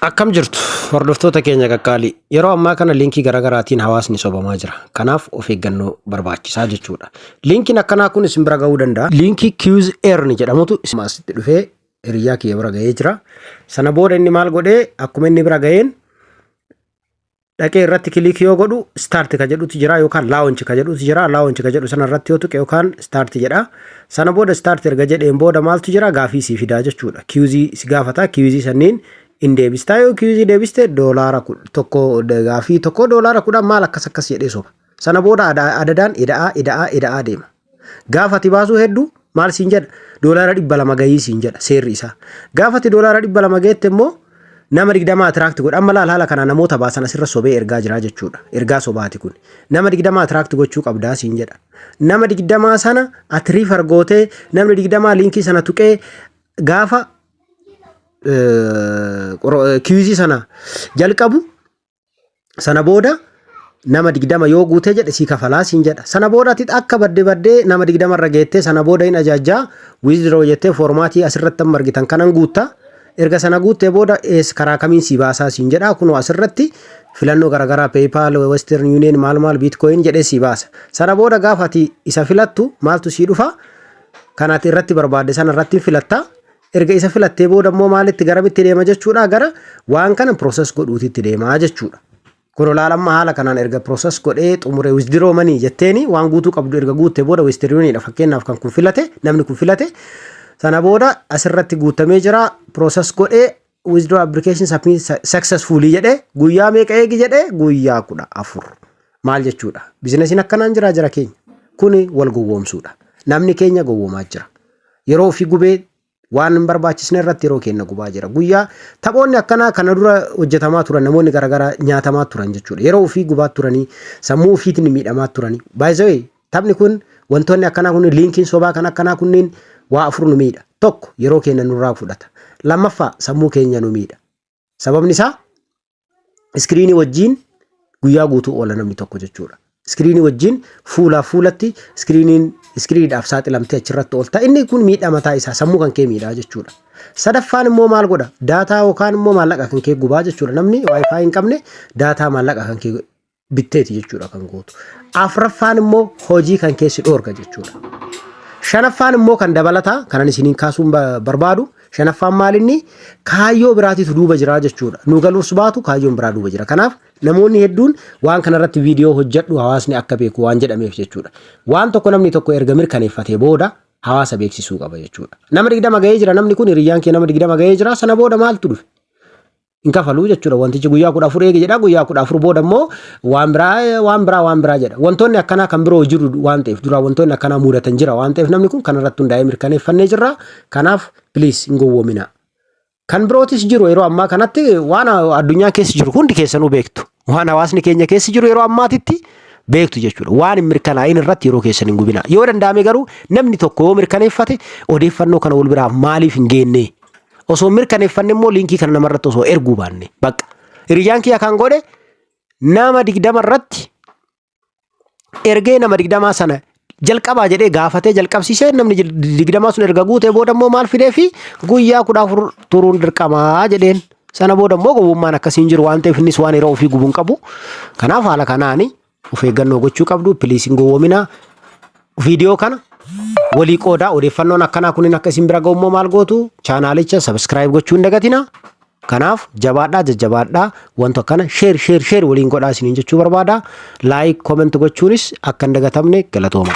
Akkam jirtu, hordoftoota keenya qaqqaalii? Yeroo ammaa kana liinkii garaagaraatiin hawaasni sobamaa jira. Kanaaf of eeggannoo barbaachisaa jechuudha. Liinkiin akkanaa kun isin bira gahuu danda'a. Liinkii Quiz Earn jedhamutu asitti dhufee hiriyaa kiyya bira gahee jira. Sana booda inni maal godhee, akkuma inni bira gaheen dhaqee irratti click yoo godhu, start ka jedhutu jira yookaan launch ka jedhutu jira. Launch ka jedhu sana irratti yoo tuqe yookaan start jedha. Sana booda start erga jedheen booda maaltu jira? Gaafii sii fidaa jechuudha. Quizii si gaafata. Quizii sanniin in deebistaa. Yoo quizii deebiste $1, gaafii tokko $10 maal akkas akkas jedhee soba. Sana booda adadaan ida'aa ida'aa ida'aa deema. Gaafa ati baasuu hedduu maal siin jedha? $200 gahii siin jedha seerri isaa. Gaafa ati $200 geette immoo nama 20 attract godha. Amma laal, haala kana namoota baasan asirra sobee ergaa jira jechuudha. Ergaa sobaati kun. Nama 20 attract gochuu qabdaa siin jedha. Nama 20 sana ati refer gootee, namni 20 liinkii sana tuqee gaafa quizii sana jalqabu, sana booda nama 20 yoo guutee jedhe sii kafalaa siin jedha. Sana booda ati akka badde baddee nama 20 irra geettee, sana booda hin ajaajjaa, withdraw jettee foormaatii asirratti amma argitan kanan guutta. Erga sana guuttee booda ees karaa kamiin sii baasaa siin jedha. Kunoo asirratti filannoo garaagaraa, PayPal, Western Union, maal maal, Bitcoin jedhee sii baasa. Sana booda gaafa ati isa filattu maaltu sii dhufa? Kan ati irratti barbaadde sana irratti filatta. Erga isa filattee booda immoo maalitti garamitti deema jechuudha? Gara waan kana process godhuutitti deemaa jechuudha. Kun olaalamma haala kanaan erga process godhee xumure, withdraw money jetteeni waan guutuu qabdu erga guuttee booda, Western Unionidha fakkeenyaaf kan kun filate, namni kun filate. Sana booda asirratti guutamee jira. Process godhee withdraw application submit successfully jedhee, guyyaa meeqa eegi jedhee? Guyyaa 14. Maal jechuudha? Bizinesiin akkanaan jira jira keenya. Kuni wal gowwoomsuudha. Namni keenya gowwoomaa jira. Yeroo ofii gubee waan hin barbaachisne irratti yeroo keenya gubaa jira. Guyyaa taphoonni akkanaa kana dura hojjetamaa turan, namoonni garaagaraa nyaatamaa turan jechuudha. Yeroo ofii gubaa turanii, sammuu ofiitiin miidhamaa turanii. Baay'ee taphni kun, wantoonni akkanaa kun, liinkiin sobaa kan akkanaa kunniin waa afur nu miidha. Tokko, yeroo keenya nurraa fudhata. Lammaffaa, sammuu keenya nu miidha. Sababni isaa iskiriinii wajjin guyyaa guutuu oola namni tokko jechuudha. Iskiriinii wajjin fuulaa fuulatti iskiriiniidhaaf saaxilamtee achirratti oolta. Inni kun miidhaa mataa isaa, sammuu kan kee miidhaa jechuudha. Sadaffaan immoo maal godha? Daataa yookaan immoo maallaqa kan kee gubaa jechuudha. Namni WiFi hin qabne daataa maallaqa kan kee bitteeti jechuudha kan gootu. Afuraffaan immoo hojii kan keessi dhoorga jechuudha. Shanaffaan immoo kan dabalataa kanan isiniin kaasuun barbaadu, shanaffaan maalinni? Kaayyoo biraatitu duuba jira jechuudha. Nu galuus baatu kaayyoon biraa duuba jira. Kanaaf namoonni hedduun waan kanarratti viidiyoo hojjedhu, hawaasni akka beeku waan jedhameef jechuudha. Waan tokko namni tokko erga mirkaneeffatee booda hawaasa beeksisuu qaba jechuudha. Nama 20 gahee jira namni kun, hiriyyaan kee nama 20 gahee jira. Sana booda maaltu dhufe? Hin kafaluu jechuudha. Wantichi guyyaa 14 eegi jedha. Guyyaa 14 booda immoo waan biraa, waan biraa, waan biraa jedha. Wantoonni akkanaa kan biroo jiru waan ta'eef, dura wantoonni akkanaa mudatan jira waan ta'eef, namni kun kanarratti hundaa'ee mirkaneeffannee jirra. Kanaaf please hin gowwoomina. Kan birootis jiru. Yeroo ammaa kanatti waan addunyaa keessa jiru hundi keessanuu beektu. Waan hawaasni keenya keessa jiru yeroo ammaatitti beektu jechuudha. Waan hin mirkanaa'in irratti yeroo keessan hin gubina. Yoo danda'ame garuu namni tokko yoo mirkaneeffate odeeffannoo kana wal biraaf maaliif hin geenne? Osoo mirkaneeffanne immoo liinkii kana namarratti osoo erguu baanne bakka. Hiriyyaan kiyya kan godhe nama 20 irratti ergee, nama 20 sana jalqabaa jedhee gaafatee jalqabsiisee, namni 20 sun erga guutee booda immoo maal fidee fi guyyaa 14 turuun dirqamaa jedheen. Sana booda immoo gowwummaan akkasiin jiru waan ta'eef, innis waan yeroo ofii gubuun qabu. Kanaaf haala kanaani of eeggannoo gochuu qabdu. Please hin gowwoomina. Viidiyoo kana walii qoodaa. Odeeffannoon akkanaa kunin akka isin bira ga'u immoo maal gootu? Chaanaalicha subscribe gochuu hin dagatina. Kanaaf jabaadhaa, jajjabaadhaa. Wanta akkana share, share, share waliin godhaa isiniin jechuu barbaada. Like, comment gochuunis akka hin dagatamne. Galatooma.